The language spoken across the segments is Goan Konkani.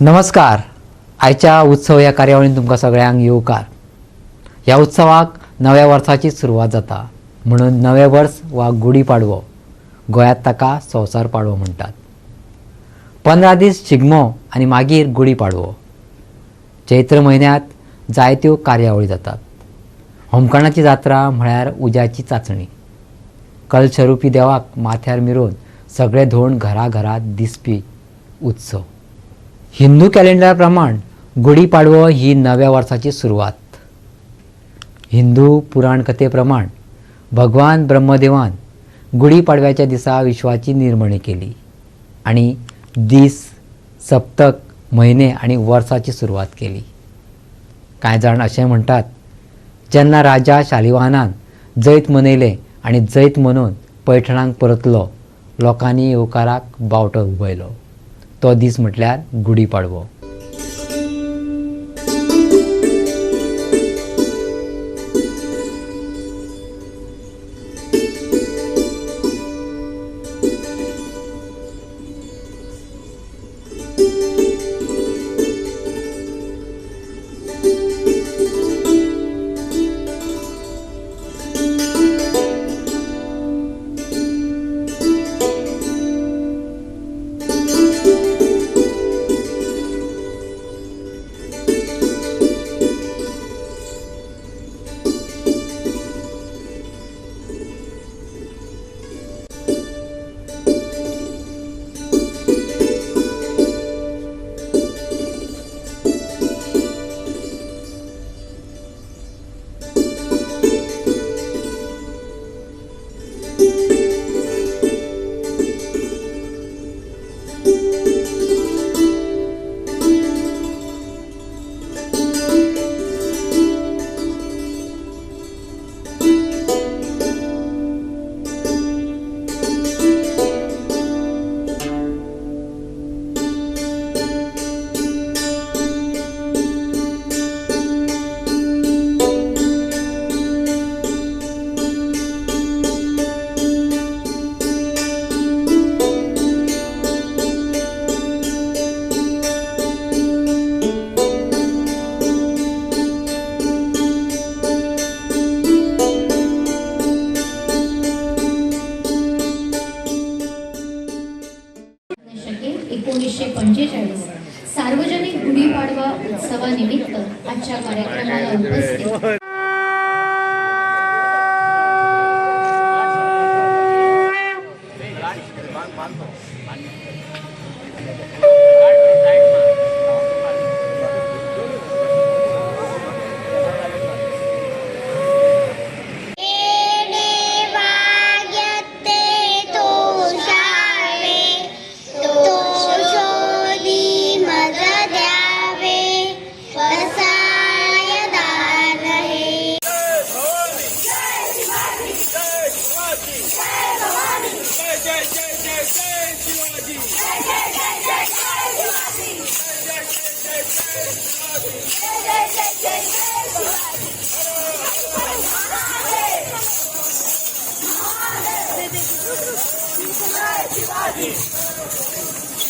नमस्कार. आयच्या उत्सव ह्या कार्यावळीन तुमकां सगळ्यांक येवकार. ह्या उत्सवाक नव्या वर्साची सुरवात जाता म्हणून नवें वर्स वा गुडी पाडवो, गोंयांत ताका संवसार पाडवो म्हणटात. 15 दीस शिगमो आनी मागीर गुडी पाडवो. चैत्र म्हयन्यांत जायत्यो कार्यावळी जातात. होमकणाची जात्रा म्हळ्यार उज्याची चांचणी. कलशरुपी देवाक माथ्यार मिरोवन सगळे धोण घरा घरात दिसपी उत्सव. हिंदू कॅलेंडरा प्रमाण गुडी पाडवो ही नव्या वर्साची सुरवात. हिंदू पुराण कथे प्रमाण भगवान ब्रह्मदेवान गुडी पाडव्याच्या दिसा विश्वाची निर्मणी केली आनी दीस, सप्तक, म्हयने आनी वर्साची सुरवात केली. कांय जाण अशें म्हणटात, जेन्ना राजा शालिवाहनान जैत मनयलें आनी जैत मनोवन पैठणाक परतलो, लोकांनी येवकाराक बावटो उबयलो. तो दीस म्हटल्यार गुडी पाडवो. शके 1945 सार्वजनिक गुढीपाडवा उत्सवानिमित्त आजच्या कार्यक्रमाला उपस्थित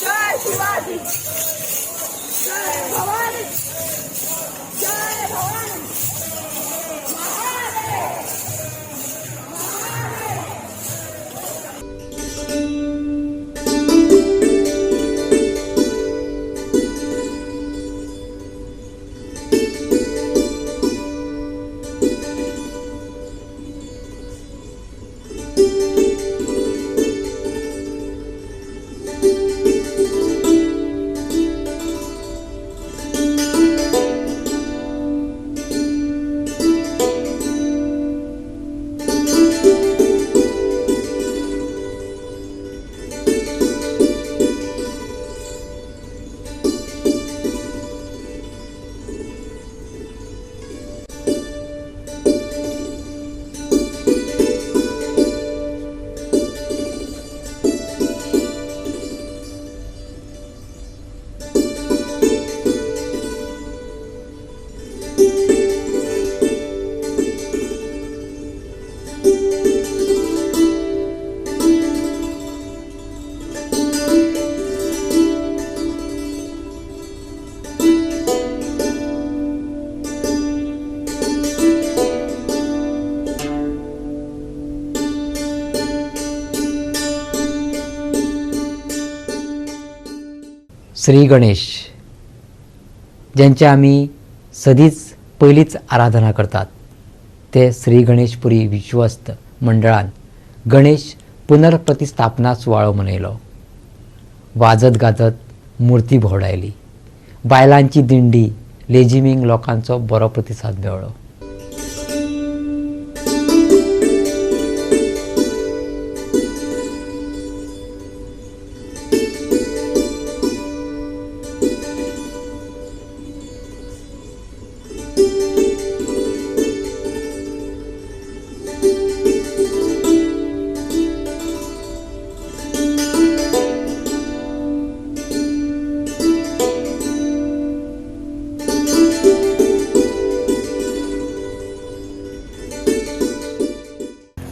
जय शिवाजी, जय भवानी, जय भवानी. श्री गणेश ज्यांची आमी सदींच पयलींच आराधना करतात ते श्री गणेशपुरी विश्वस्त मंडळान गणेश पुनर्प्रतिस्थापना सुवाळो मनयलो. वाजत गाजत मुर्ती भोंवडायली. बायलांची दिंडी लेजिमींक लोकांचो बरो प्रतिसाद मेळ्ळो.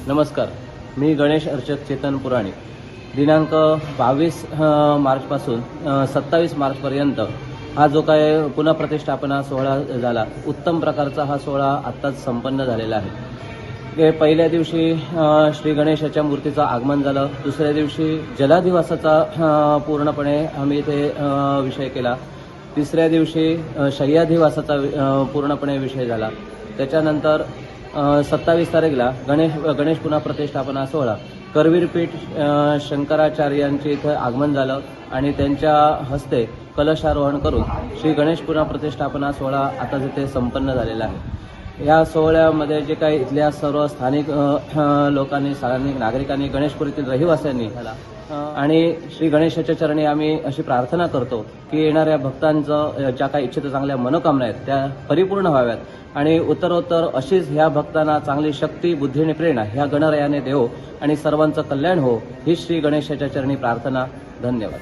नमस्कार, मी गणेश अर्चक चेतन पुराणिक. दिनांक 22 मार्चपासून 27 मार्चपर्यंत हा जो काय पुनःप्रतिष्ठापना सोहळा झाला, उत्तम प्रकारचा हा सोहळा आत्ताच संपन्न झालेला आहे. पहिल्या दिवशी श्री गणेशाच्या मूर्तीचं आगमन झालं. दुसऱ्या दिवशी जलाधिवासाचा पूर्णपणे आम्ही इथे विषय केला. तिसऱ्या दिवशी शय्याधिवासाचा पूर्णपणे विषय झाला. त्याच्यानंतर 27 तारीखला गणेश पुनःप्रतिष्ठापना सोहळा करवीरपीठ शंकराचार्यांचे इथं आगमन झालं आणि त्यांच्या हस्ते कलशारोहण करून श्री गणेश पुनःप्रतिष्ठापना सोहळा आता जिथे संपन्न झालेला आहे. या सोहळ्यामध्ये जे काही इथल्या सर्व स्थानिक लोकांनी, स्थानिक नागरिकांनी, गणेशपुरीतील रहिवाशांनी आणि श्री गणेशाच्या चरणी आम्ही अशी प्रार्थना करतो की येणाऱ्या भक्तांचं ज्या काही इच्छित चांगल्या मनोकामना आहेत त्या परिपूर्ण व्हाव्यात आणि उत्तरोत्तर अशीच ह्या भक्तांना चांगली शक्ती, बुद्धी आणि प्रेरणा ह्या गणरायाने देवो आणि सर्वांचं कल्याण हो ही श्री गणेशाच्या चरणी प्रार्थना. धन्यवाद.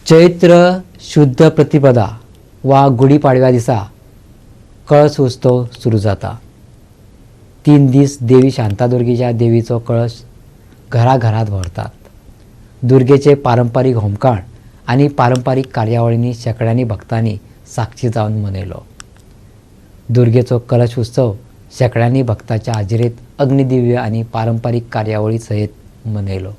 चैत्र शुद्ध प्रतिपदा वा गुढी पाडव्या दिसा कळस उत्सव सुरू जाता. 3 दीस देवी शांतादुर्गेच्या देवीचो कळस घराघरात व्हरतात. दुर्गेचे पारंपारीक होमकाण आनी पारंपारीक कार्यावळींनी शेंकड्यांनी भक्तांनी साक्षी जावन मनयलो. दुर्गेचो कलश उत्सव शेंकड्यांनी भक्तांच्या हाजेरीत अग्निदिव्य आनी पारंपारीक कार्यावळी सयत मनयलो.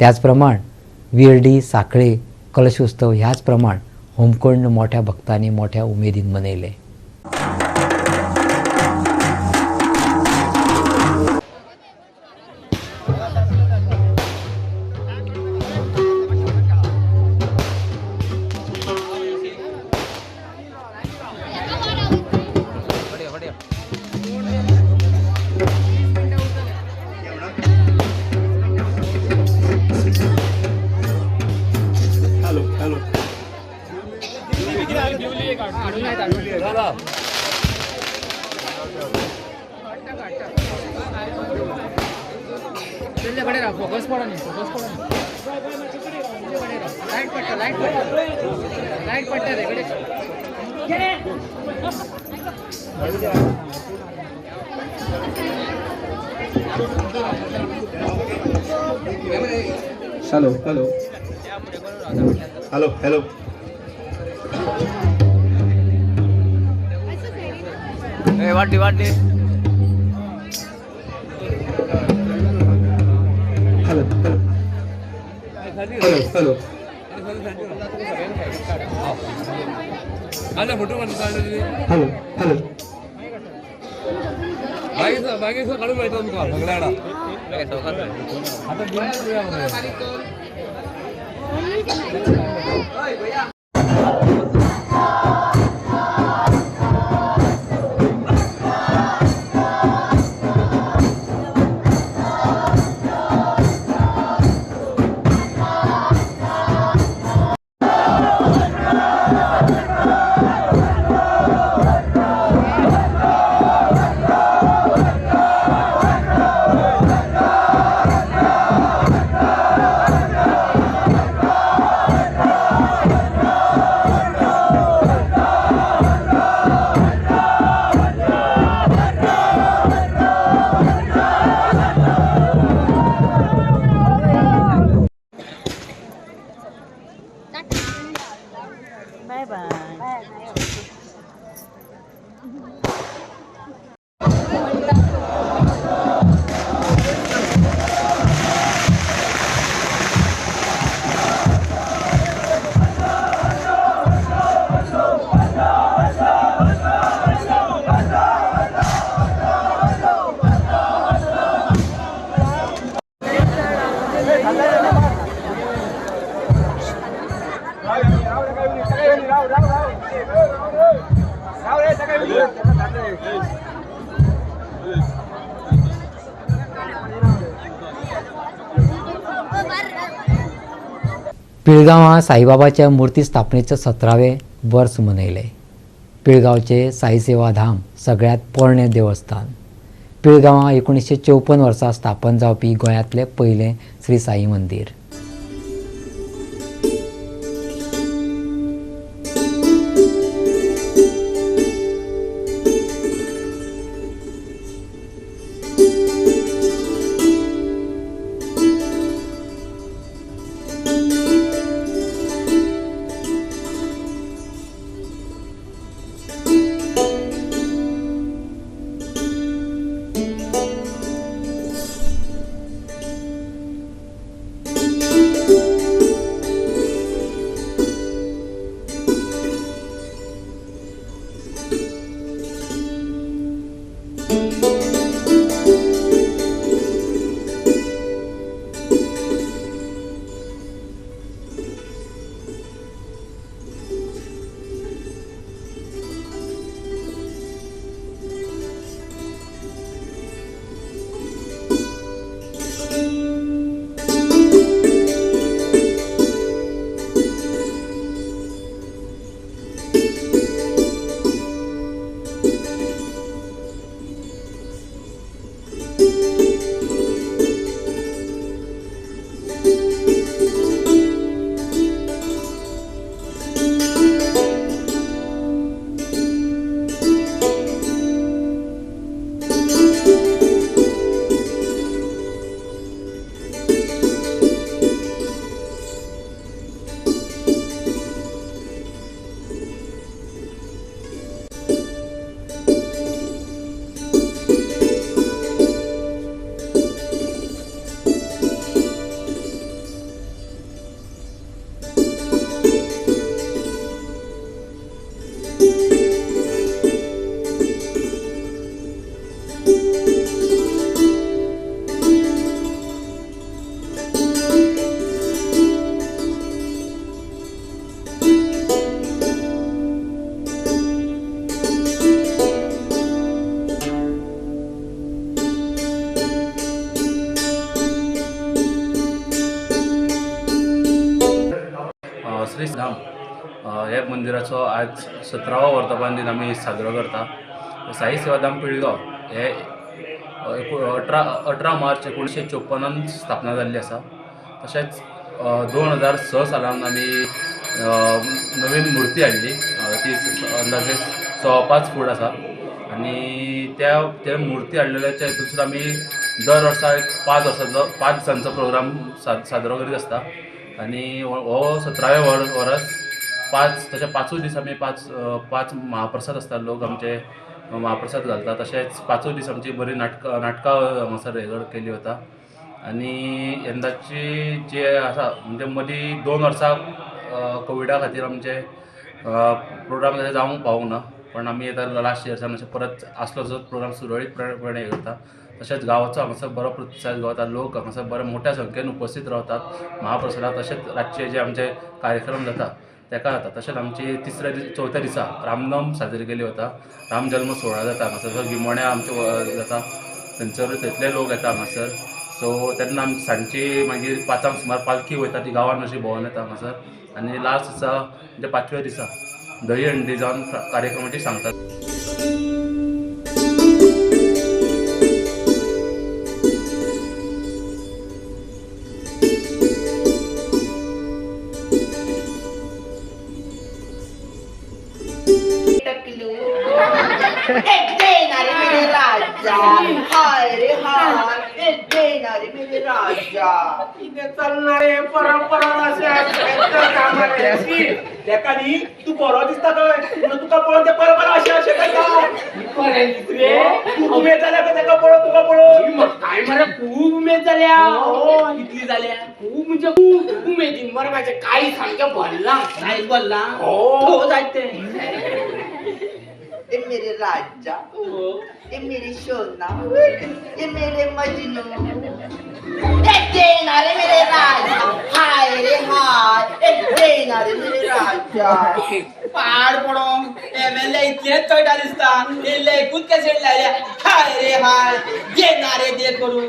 त्याचप्रमाण विर्डी साखळे कलश उत्सव ह्याच प्रमाण होमकुंड मोठ्या भक्तांनी मोठ्या उमेदीन मनयले. Hello hello hello hello वाटी वाटी hello hello hello hello hello hello पिळगांवां साईबाबाच्या मुर्ती स्थापनेचें 17वें वर्स मनयलें. पिळगांवचें साई सेवा धाम सगळ्यांत पोरणें देवस्थान. पिळगांवां 1954 वर्सा स्थापन जावपी गोंयांतलें पयलें श्री साई मंदीर. श्री धाम ह्या मंदिराचो आज 17वो वर्धापन दिन आमी साजरो करता. साई सेवाधाम पिळगांव हे 18 मार्च 1954 स्थापना जाल्ली आसा. तशेंच 2006 सालान आमी नवीन मुर्ती हाडली, ती अंदाजे 5.25 फूट आसा. आनी त्या मुर्ती हाडलेल्याच्या हितून सुद्दां आमी दर वर्सा एक 5 दिसांचो प्रोग्राम साजरो करीत आसता. आनी हो 17वें वरस 5 तशें 5 दीस आमी 5 महाप्रसाद आसता, लोक आमचे महाप्रसाद घालता. तशेंच 5 दीस आमची बरी नाटकां हांगासर हें केली वता. आनी यंदाची जे आसा म्हणजे मदीं 2 वर्सां कोविडा खातीर आमचे प्रोग्राम तशें जावंक पावूंक ना, पण आमी आतां लास्ट इयर्सान अशें परत आसलो तसोच प्रोग्राम सुरळीतपणे हे करता. तशेंच गांवाचो हांगासर बरो प्रतिसाद गावता, लोक हांगासर बरे मोठ्या संख्येन उपस्थित रावतात महाप्रसादाक. तशेंच रातचे जे आमचे कार्यक्रम जाता तेका जाता. तशेंच आमची तिसऱ्या चवथ्या दिसा रामनम साजरी केली वता, राम जल्म सुवाळो जाता हांगासर, गिमोण्या आमचे जाता, थंयसर थंयतले लोक येता हांगासर. सो तेन्ना आमी सांजची मागीर 5 सुमार पालखी वयता, ती गांवान अशी भोंवन येता हांगासर. आनी लास्ट दिसा म्हणजे 5व्या दिसा दही हंडी जावन कार्यक्रमाची सांगतात. चलणारे परंपरा तेका न्ही तूं बरो दिसता खंय, म्हणून तुका पळोवन ते परंपरा अशें अशें करता. खूब उमेद जाल्या तेका पळोवन, तुका पळोवन काय मरे खूब उमेद जाल्या. कितली जाल्या खूब म्हणजे खूब उमेदीन मरे म्हाजें काळीज सामकें भरलां. काळीज भरलां हो जायत तें. ए मेरे राजा, ए मेरे सोना, ए मेरे मजनू, ए देना रे मेरे राजा, हाय रे हाय, ए देना रे मेरे राजा. पाड पडो ए मेल्ल्या इतलेंच चोयटा दिसता. येयल्ले एकूच कॅसेट लायल्या. हाय रे हाय, दे ना रे दे करून.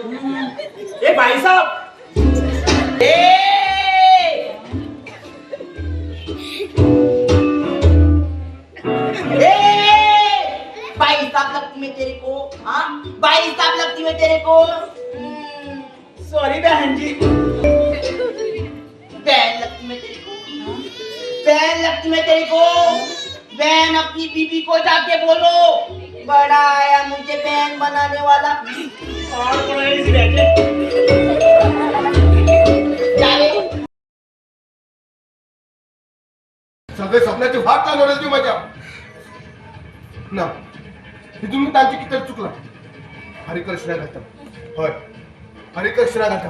ए भाई साहब. ए ए, बाई साहब लगती मैं तेरे को. हाँ, बाई साहब लगती मैं तेरे को. सॉरी बहन जी. बहन लगती मैं तेरे को, बहन लगती मैं तेरे को. बहन अपनी बीबी को जाके बोलो, बड़ा आया मुझे बहन बनाने वाला. और कोणाला बैठे. जा रे. सगळे स्वप्नाची वाट लावून तुम्ही माझ्या ना. तिथून मी तांची किती चुकला. हरिकृष्णा घाता, होय, हरिकृष्णा घाता.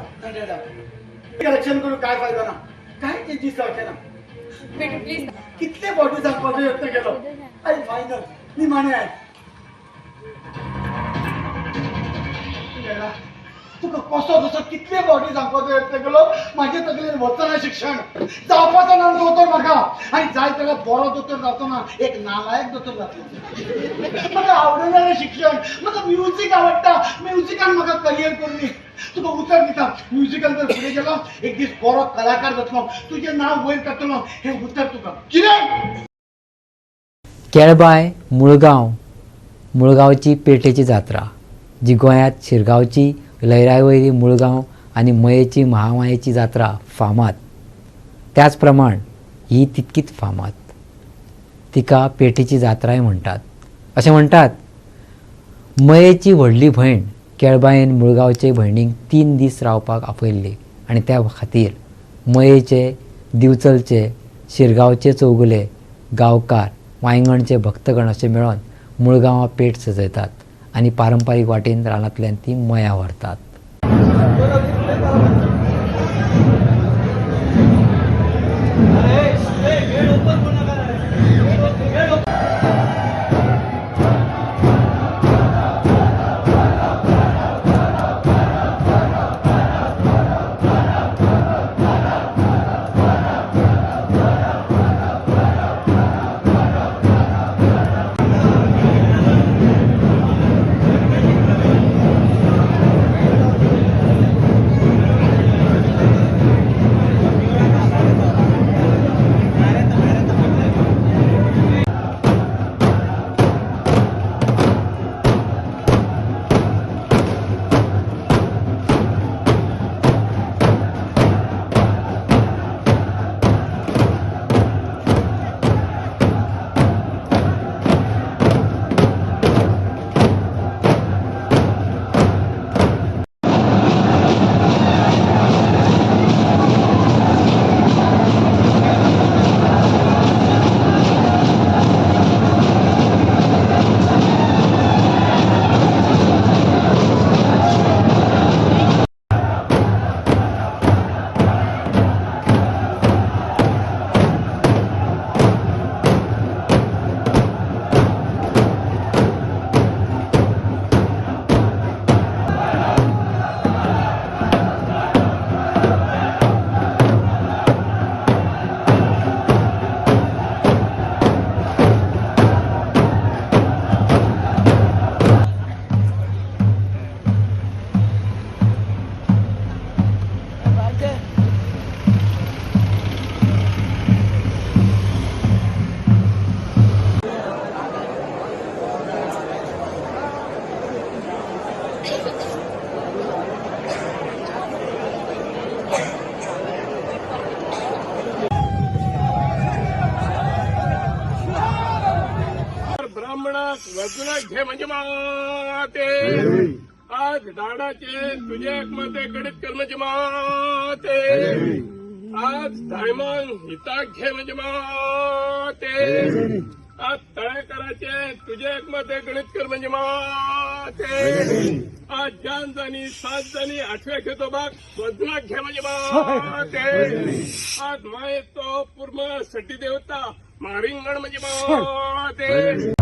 कलेक्शन करून काय फायदा ना, काय तेजी सारखे ना. कितले बॉडी सांगपाचो यत्न केलो आनी फायनल निमाणे आयज तुका कसो कसो कितले बॉडी सांगपाचो यत्न केलो. म्हाजे तकलेन वचना. शिक्षण जावपाचो ना दोतोर म्हाका, आनी जाय जाल्यार बरो दोतोर जावचो ना, एक नालायक दोतोर जातलो. म्हाका आवडना रे शिक्षण. म्हाका म्युजीक आवडटा. म्युजिकान म्हाका करियर करूं. तुका उतर दिता, म्युजिकान जर फुडें गेलो, एक दीस बरो कलाकार जातलो, तुजें नांव वयर काडटलो, हें उतर तुका. कितें? केळबाय मुळगांव, मुळगांवची पेठेची जात्रा जी गोंयांत शिरगांवची लयराई वयली मुळगांव आनी मयेची महामायेची जात्रा फामाद, त्याच प्रमाण ही तितकीच फामाद. तिका पेठेची जात्राय म्हणटात. अशें म्हणटात, मयेची व्हडली भयण केळबायन मुळगांवचे भयणीक 3 दीस रावपाक आपयल्ली आनी त्या खातीर मयेचे, दिवचलचे, शिरगांवचे चौगुले गांवकार, वांयगणचे भक्तगण अशें मेळोन मुळगांवां पेठ सजयतात आनी पारंपारीक वाटेन रानांतल्यान ती मयां व्हरतात. ब्राह्मणाक वजनाक घे म्हणजे माते. आज दाडाचे तुझे मते गणित कर म्हणजे माते. आज धायमान हिताक घे म्हणजे माते. आज तळेकराचे तुझे मते गणित कर म्हणजे माते. आज जान जाणी 7 जाणी 8व्या घेतो बाग वजनाक घे म्हणजे माते. आज मायेतो पूर्ण सटी देवता मारिंगण म्हणजे माते.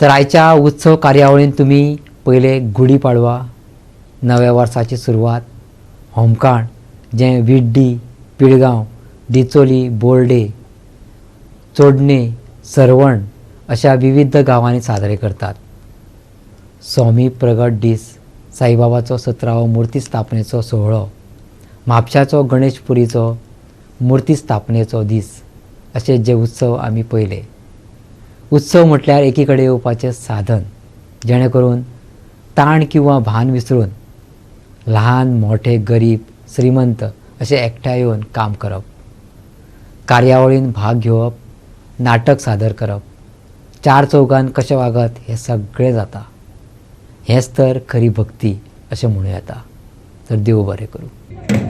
तर आयच्या उत्सव कार्यावळीन तुमी पयले गुडी पाडवा, नव्या वर्साची सुरवात, होमकाण जें विड्डी, पिळगांव, डिचोली, बोर्डे, चोडणे, सरवण अशा विविध गांवांनी साजरे करतात. स्वामी प्रगट दीस, साईबाबाचो 17वो मुर्ती स्थापनेचो सुवाळो, म्हापशाचो गणेशपुरीचो मुर्ती स्थापनेचो दीस, अशे जे उत्सव आमी पळयले. उत्सव म्हटल्यार एकी कडेन येवपाचें साधन, जेणे करून ताण किंवा भान विसरून ल्हान मोठे, गरीब श्रीमंत अशे एकठांय येवन काम करप, कार्यावळीन भाग घेवप, नाटक सादर करप, चार चौगान कशें वागत हें सगळें जाता. हेंच तर खरी भक्ती अशें म्हणूं येता. तर देव बरें करूं.